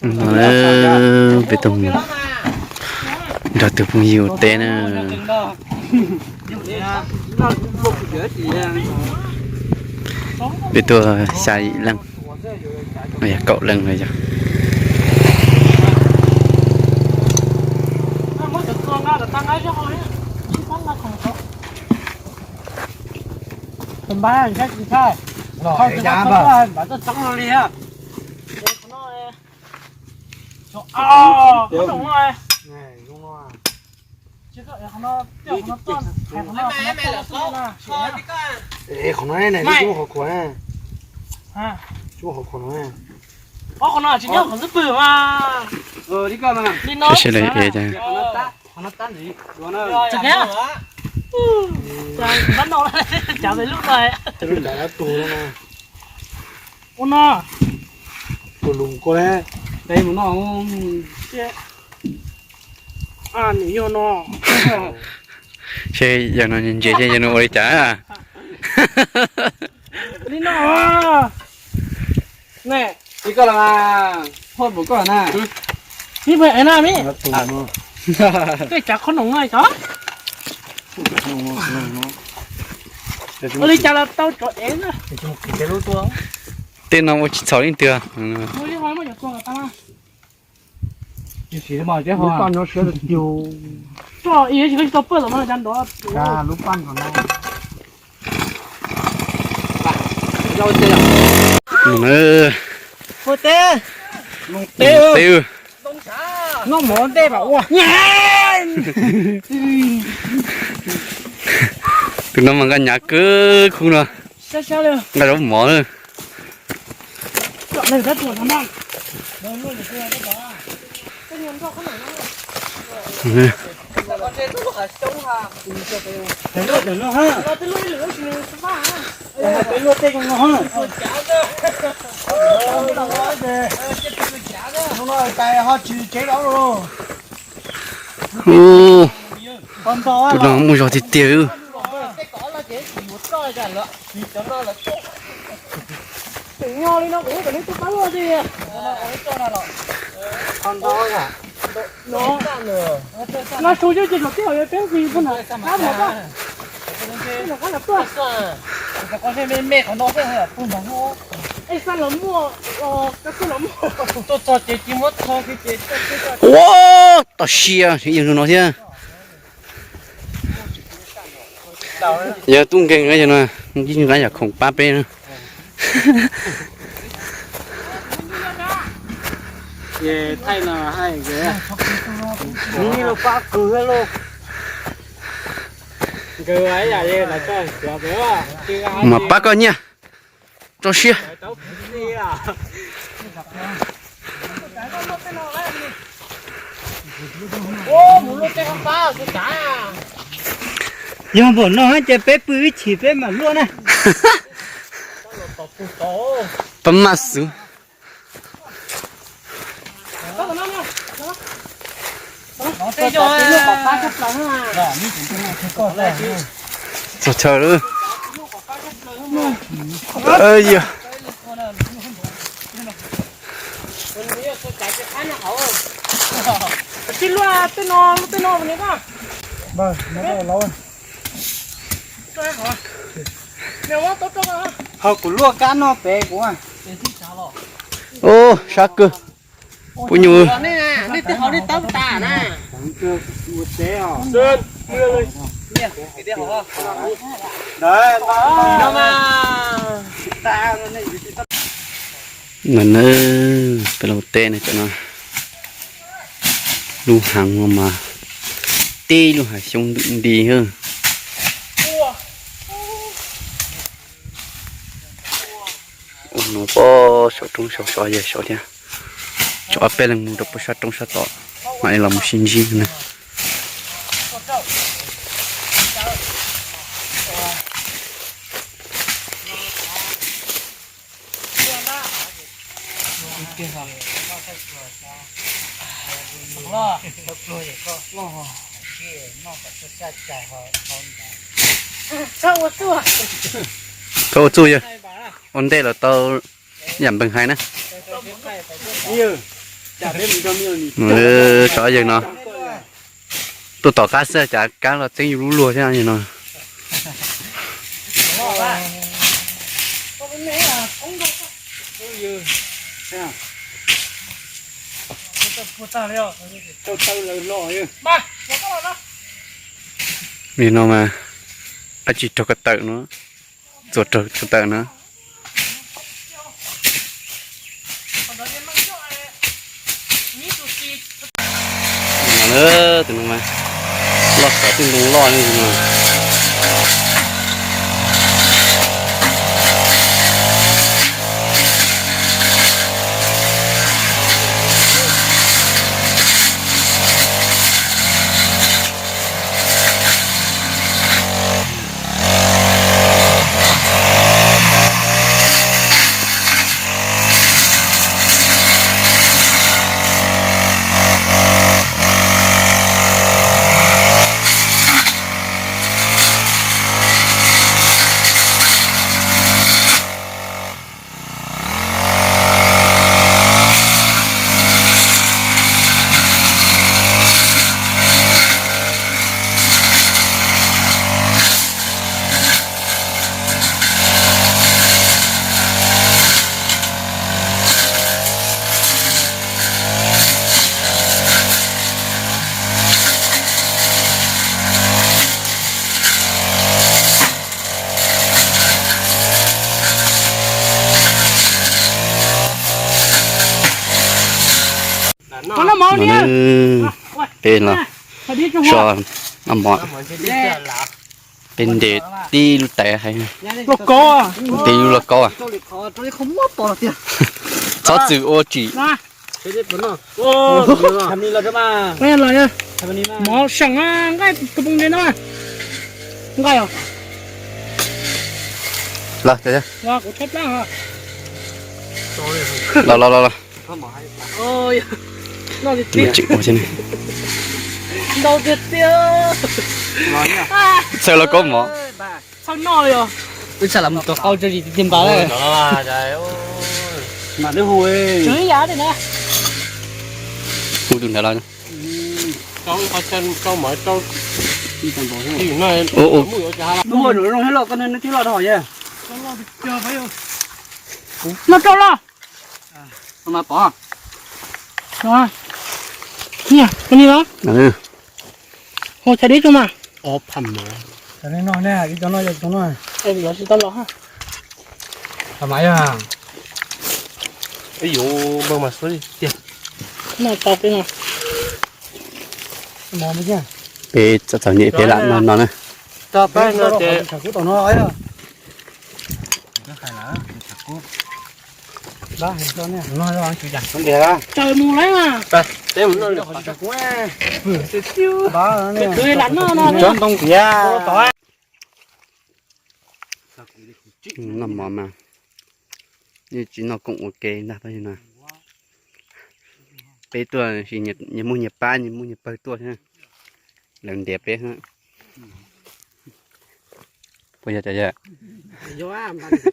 No peb tuaj mus nrog tus phooj ywg ua teb na. Peb tuaj xya yim leej, no yog kaum leej no yog. Qhov no ne, tsis nyob qhov xwb pwg mas. Li no. Sawv daws ev tas. Cav no, cav ve lub no. Ua no. Tus lus ko le, tes mus no. Nws yog no. Seb yog no ntses seb yog no ua li cas. Li no. Ne. Ib koj los mas, hoj pum koj na. Ib pab ev na mi. Tej cav qhob noom no cov. Ua li cas los tau cov ev na. Tej no ua tsis txhaum leej twg. Lub paj no siab tiag. Tso, tsis tau pawj los no cas nrov. Lub paj no. Mus teb. Mus teb. Noj mov ntej pam ua. Tus no mas nqa nyav kawg khub no. Nqa zaub mov na. Ub, tus no muaj zog tiag tiag. Ua, tau sia yog no thiab. Yog tub nkeeg no, nqaij yam khoom pab peb na. Mas pab koj nyiaj. Tso siab. Yog npaum no ces peb pw ib chim peb mam luaj na. Pab maj xwb. Txog chaw lawm. Ho kuv luaj kab noj pem kuv. Ub, sab kawg. Puj nyuj. No na, peb los teb no cov no. Lub hav no mas teb lub hav xyoob ntws nti. Ua no pob saum roob saum sov yawg saud thiab. Tsam ob peb leeg mus rau puag sab roob sab tod, mam li los mus sib ntsib na. Koj ua txuj yawg, ua ntej los tau yam npeeg hais na. Tsov yawg no tuaj tom qab xwb cas kab los txeeb yus lub luag thiab no. Li no mas, ab tsis raug ko taw no, txuas raug ko taw no. Tus no mas loj xov tib ntoo loj li no. Peb los so noj mov, peb ntes tib lub tais hais, tib lub lauj kaub, txhob txwm ua tsim. Mov seem nqaij, nqaij os. Los los los. Txhawj lauj kaub mov. Wb txhaj los mus tuav qau tso zis tis npav. Hu tus ntawd los. Muaj zoo thiab los koj neb thiab loj dhau. Noj rau los. Mas pom. Ni los. Hu chaw dib rau mas. Tsis tau los. Noj tau peb no. Peb txom txom nyem peb lam noj no na. Tsaws mus lawm mas. Peb lam noj no na. Noj mov mas yeej tsis noj koom ua ke ntag pab no. Peb tuaj nyias muaj nyias pab, nyias muaj nyias pawg tuaj thiab. Lawv ntiav peb. Puas yog cov yawg? Yuav mov tso.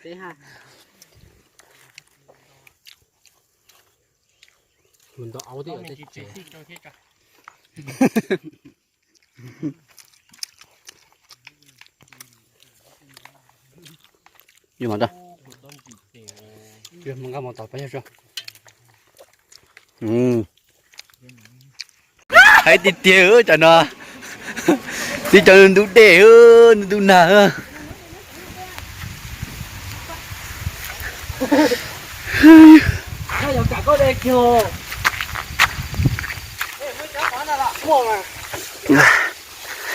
Yuav mov nqa mov tom pab yawg tso. Haib tiag tiag cov no. Tib cov ntub dej, ntub nag.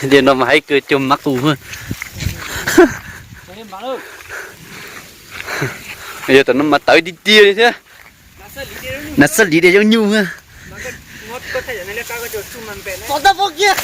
Tias no mas haib kawg cuag mab qus. Yog tam no mas tawv tiag tiag li thiab. Nas xab lis tias zoo nyuj. Pov tau pov kiag.